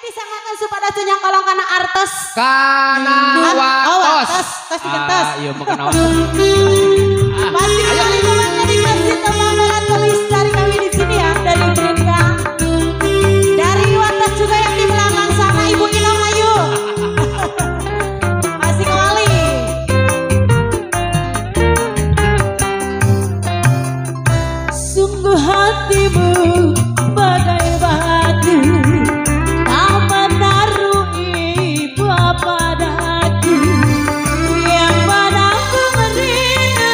Disanggakeun supados tunyang kolong kana artos. Kana watos. Tos digentos. Ah, ieu mah kana. Masih kembali kembali dikasih tembang melankolis dari kami di sini ya, dari Brinka. Dari Watas juga yang di belakang sana Ibu Inong Ayu. Masih kembali. Sungguh hatimu bagai batu, tak menaruh iba padaku, yang padaku merindu.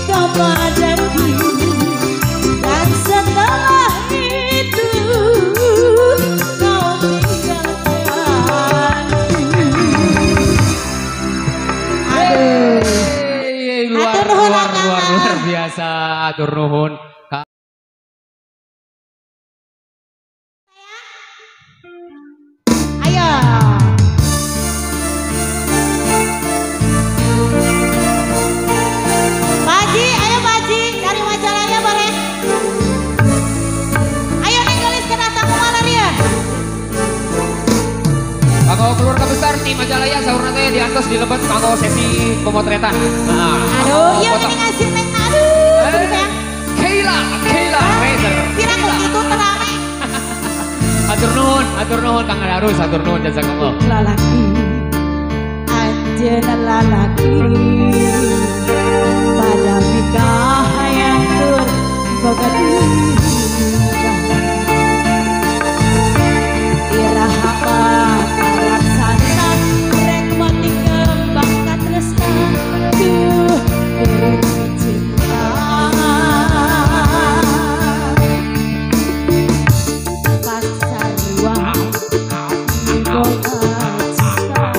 kepadaku, dan setelah itu kau tinggalkan. Aduh, luar biasa, atur nuhun. Ayo. Pak Haji, ayo Pak Haji dari Majalaya boleh. Ayo Neng Gelis ke datang kemana dia? Kanggo keluarga besar di Majalaya sahurna teh diantos di lebet kanggo sesi pemotretan. Nah, aduh, iya ini ngasih Neng, aduh, sayang. Keila, Keila, Razer. Kira begitu terame. Atur nuhun Kang Darus, atur nuhun jazakallah. Lalaki, anjeunna lalaki. Pada mikahayang tur boga diri. Iraha kalaksana rek mati kembang katresna duh beri cinta. Pasar ruang boga cinta.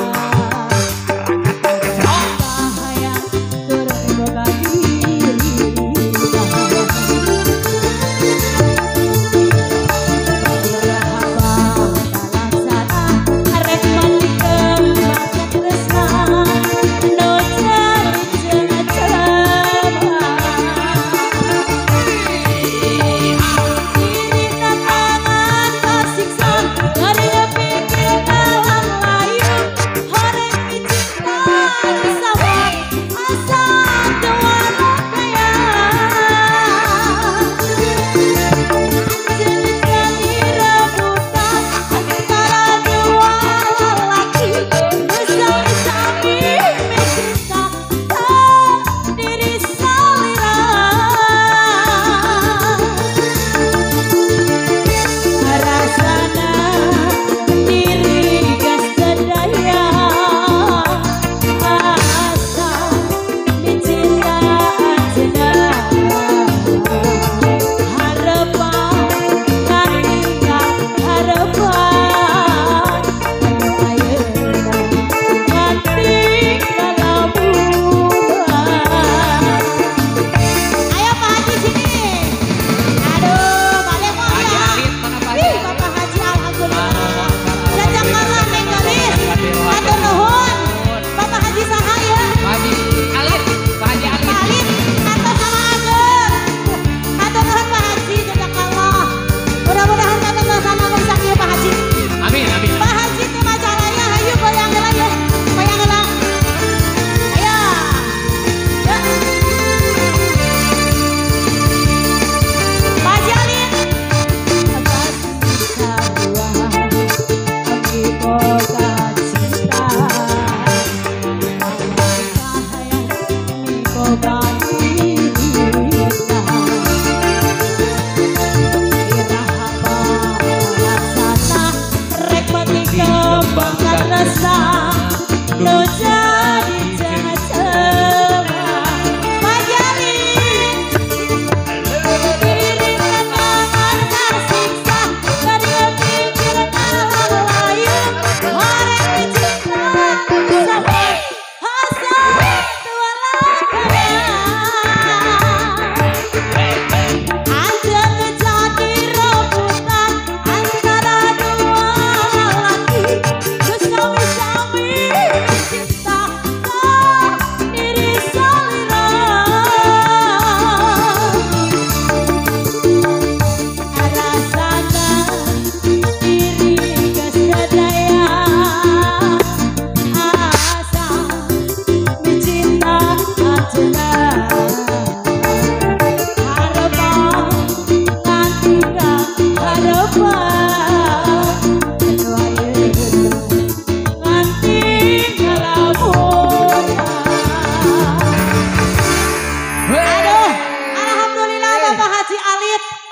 Kahayang tur boga diri.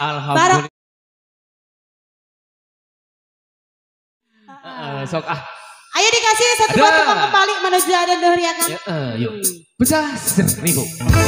Alhamdulillah. Sok ah. Ayo dikasih sesi satu buah tembang kembali menuju ada duhur ya kan. Yuk. Pecah 1000.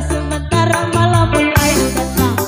Sementara malam mulai datang.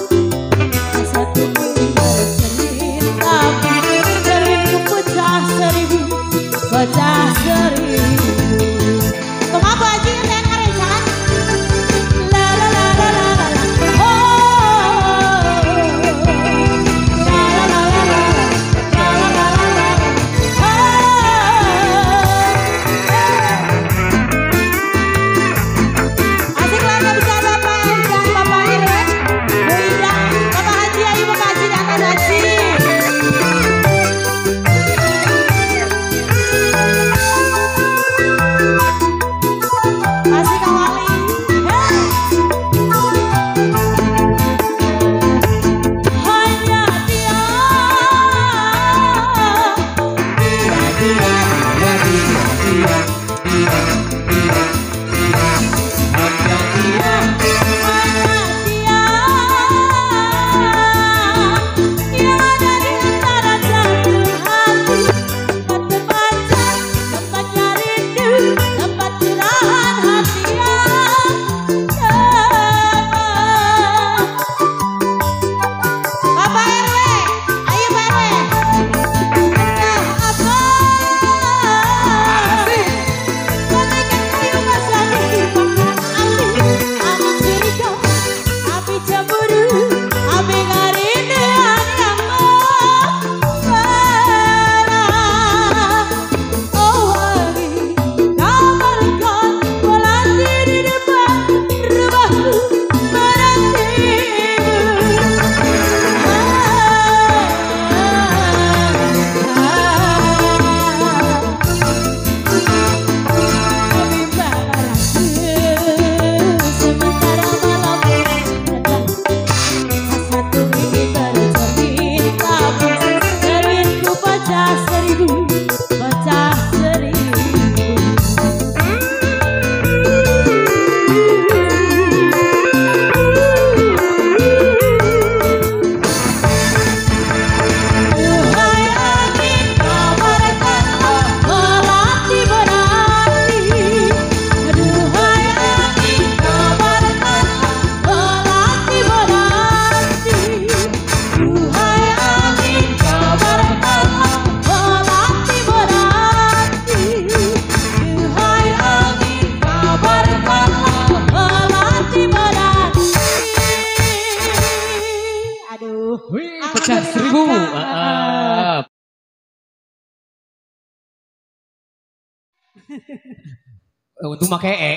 Untung make E.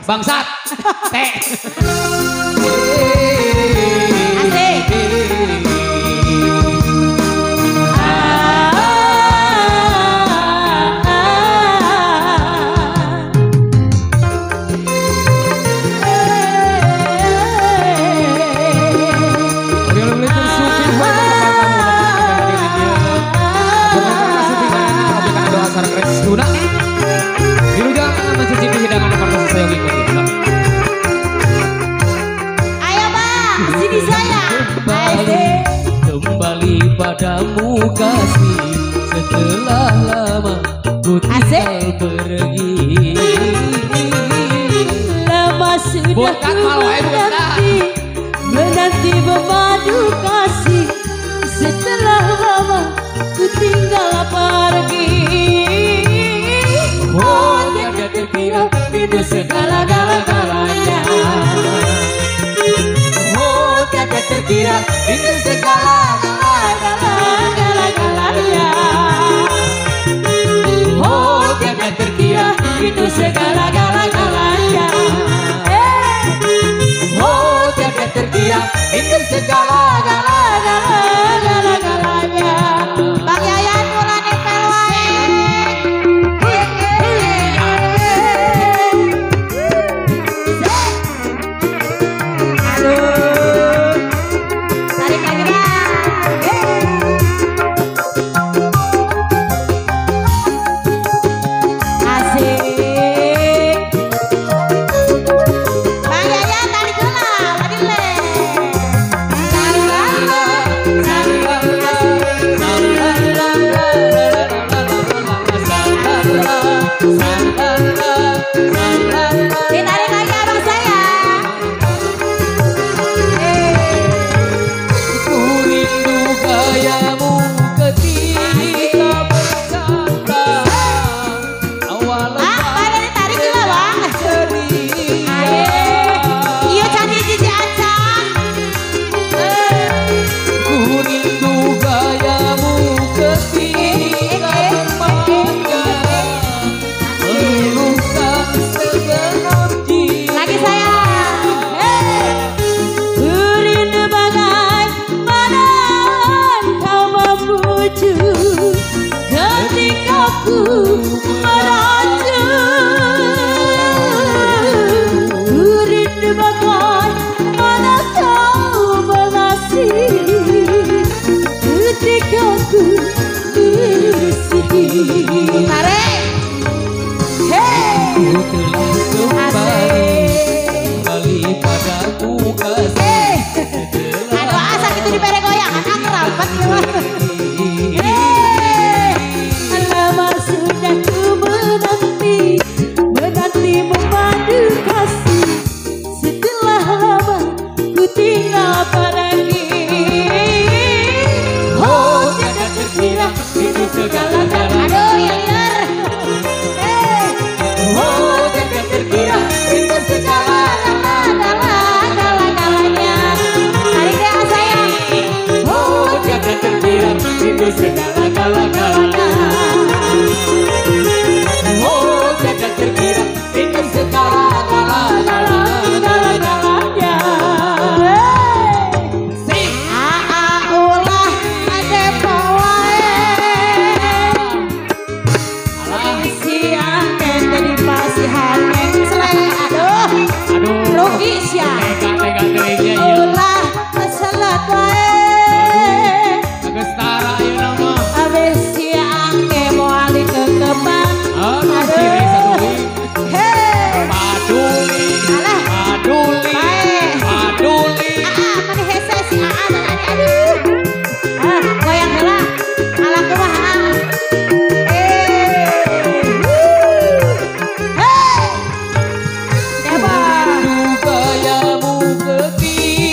Bangsat. T. Asik. Ayo Bang, sini saya. Kembali padamu kasih setelah lama ku tinggal pergi. Lama sudah ku menanti, menanti memadu kasih. Setelah lama ku tinggal pergi. Oh, tiada terkira itu segala-galanya. Oh, tiada terkira itu segala-galanya. Oh, tiada terkira itu segala-galanya. Oh, tiada terkira itu segala-galanya. Bang Yayan ulah nempel wae. Aduh, tarik lagi Bang. Asik. Bang Yayan tarik dulu, tadi le. Ditarik lagi abang saya. Ku rindu gayamu ketika bercanda. Awal Ah, ditarik juga Bang. ceria. Iya cantik cici acan. Ku rindu gayamu ketika bermanja. Meluluhkan segenap jiwa. Lagi saya. Ku rindu bagaimana kau membujuk ketika ku merajuk. Ku rindu bagaimana kau mengasihi ketika ku bersedih. Tarik. Hey. Ku telah kembali, kembali padamu kasih. Aduh, asa gitu dibere goyangan akrab Lama sudah ku menanti, menanti memadu kasih. Setelah lama ku tinggal pergi. Oh, tiada terkira itu segala-galanya. Aduh, liar. Oh, tiada terkira itu segala-galanya. Tarik deh sayang. Oh, tiada terkira itu segala-galanya. Oh, tiada terkira itu segala-galanya. Aa ulah depo wae. Siang teh di pasihan mencre. Aduh, Aduh, rugi sia. tega tega ya. Ulah selat wae. Geus tara ieu nama. Abis siang ge moal dikekepan. Aduh, ciri satu. Hei, Paduli, alah, paduli, bae. paduli. Aa, mani hese si aa tadi aduh. Ah, goyang heula. Alah kumaha. Hei. Debo. Rindu gayamu ketika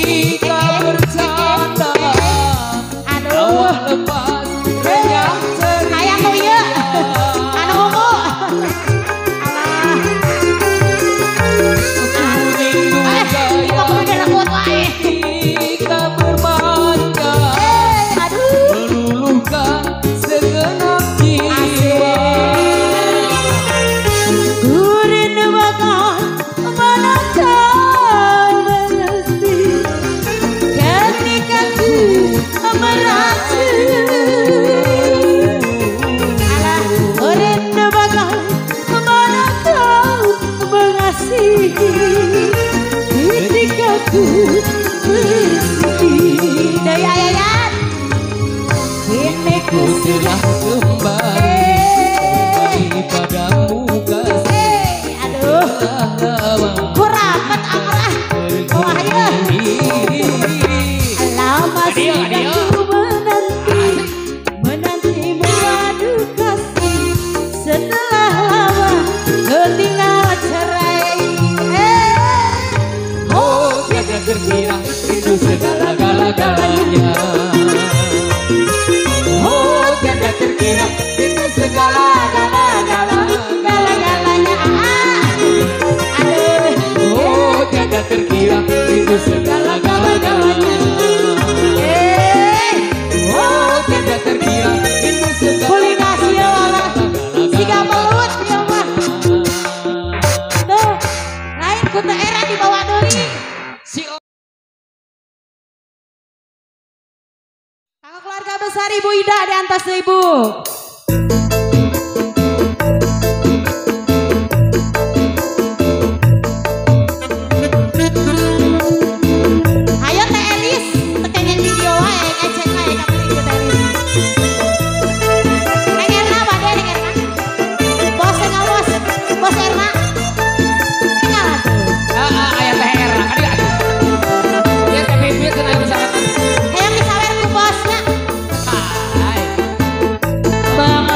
aku bersedih. Dari ayayan kini ku telah kembali padamu kasih. Aduh kurang amarah. Oh ayo lama sudah ku menanti, menanti mengadu kasih. Setelah lama ketinggal cerai. Oh tiada terkira itu segala-galanya. Oh tiada terkira itu segala-galanya. Aduh. Oh tiada terkira itu segala-galanya. Oh tiada terkira itu segala-galanya. Siga belut ya mah. Tuh lain ku teu era dibawa deui. Kakak keluarga besar Ibu Ida di atas Ibu. Ayo Teh Elis, tekengeng video wae, ngecek wae kamari Ibu Teh Elis. Neng Erna bade Neng Erna. Bos ngawas, bos Erna. Tinggal atuh. Heeh, aya Teh Erna ka dieu atuh. Ieu teh bibit cenah misalkan. Hayang disawer ku bosna. Hai. Bang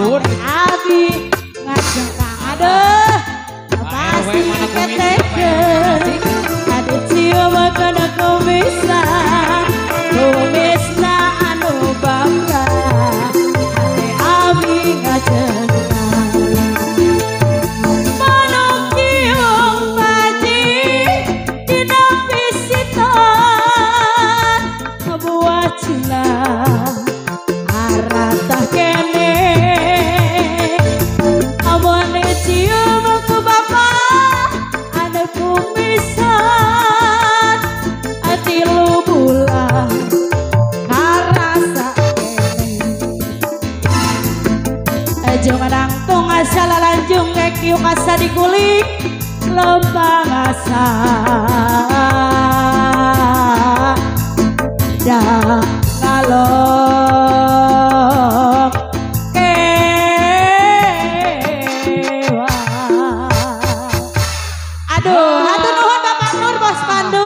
turun. Abi ngajengkang aduh pasti keteken. Ada cium kana kumisan, kumisna anu bangga. Hate abi ngajengkang. Manuk cium paji dina pisitan, buah cila aratah kene. Amane cium ku bapa anu kumisan, tilu bulan karasa kene. Aja manangtung asa lalanjung kekiuk asa dikulik lempang asa dah ngalong kewa. Aduh, hatur nuhun Bapak Nur Bos Pandu.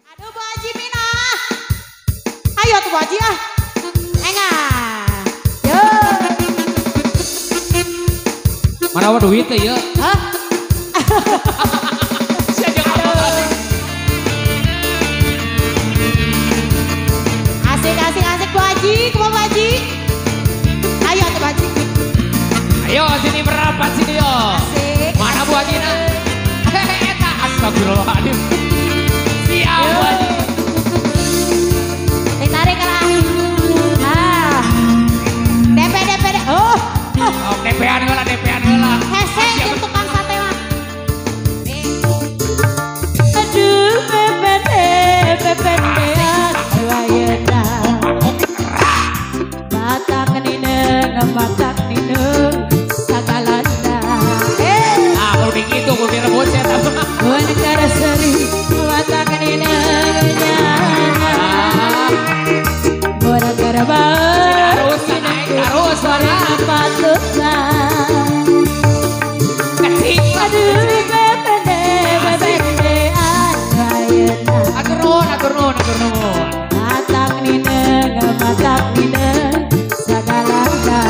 Aduh Bu Haji Minah. Ayo tuh Bu Haji ah. Engah. Yo. Mana wa duit teh ya? Hah? Sia jeung apa? Asik asik asik Bu Haji, kumaha Bu Haji? Ayo tuh Bu Haji. Ayo sini merapat sini yo. Asik. Mana Bu Haji na? Hehe eta astagfirullahaladzim. Siap Bu Haji. Ditarik lah. Ah. DP DP D. Oh. Oh, DP-an heula, DP-an heula. Hese jeung tukang sate mah. Aduh PPD PPD ayeuna. Batak nineng batak nineng sagalana. Ah, kudu dikitu kudu direbut sia eta mah. Mun karaseri batak nineng nyana. Mun karabau Terus naik terus mana? Patusan. Kecil. Aduh PPD PPD ayeuna. Atur nuhun, atur nuhun, atur nuhun. Batak nineng sagalana.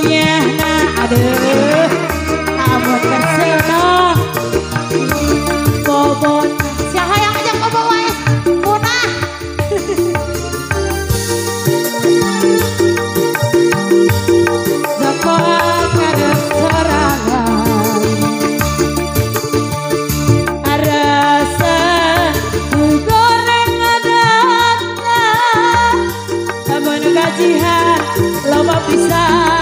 Ngunyahna aduh amun tersenong bobot siapa yang ajak bobo wae punah. Dapat ngadep sorangan arasa goreng adatna lamun gajihan loba pisan.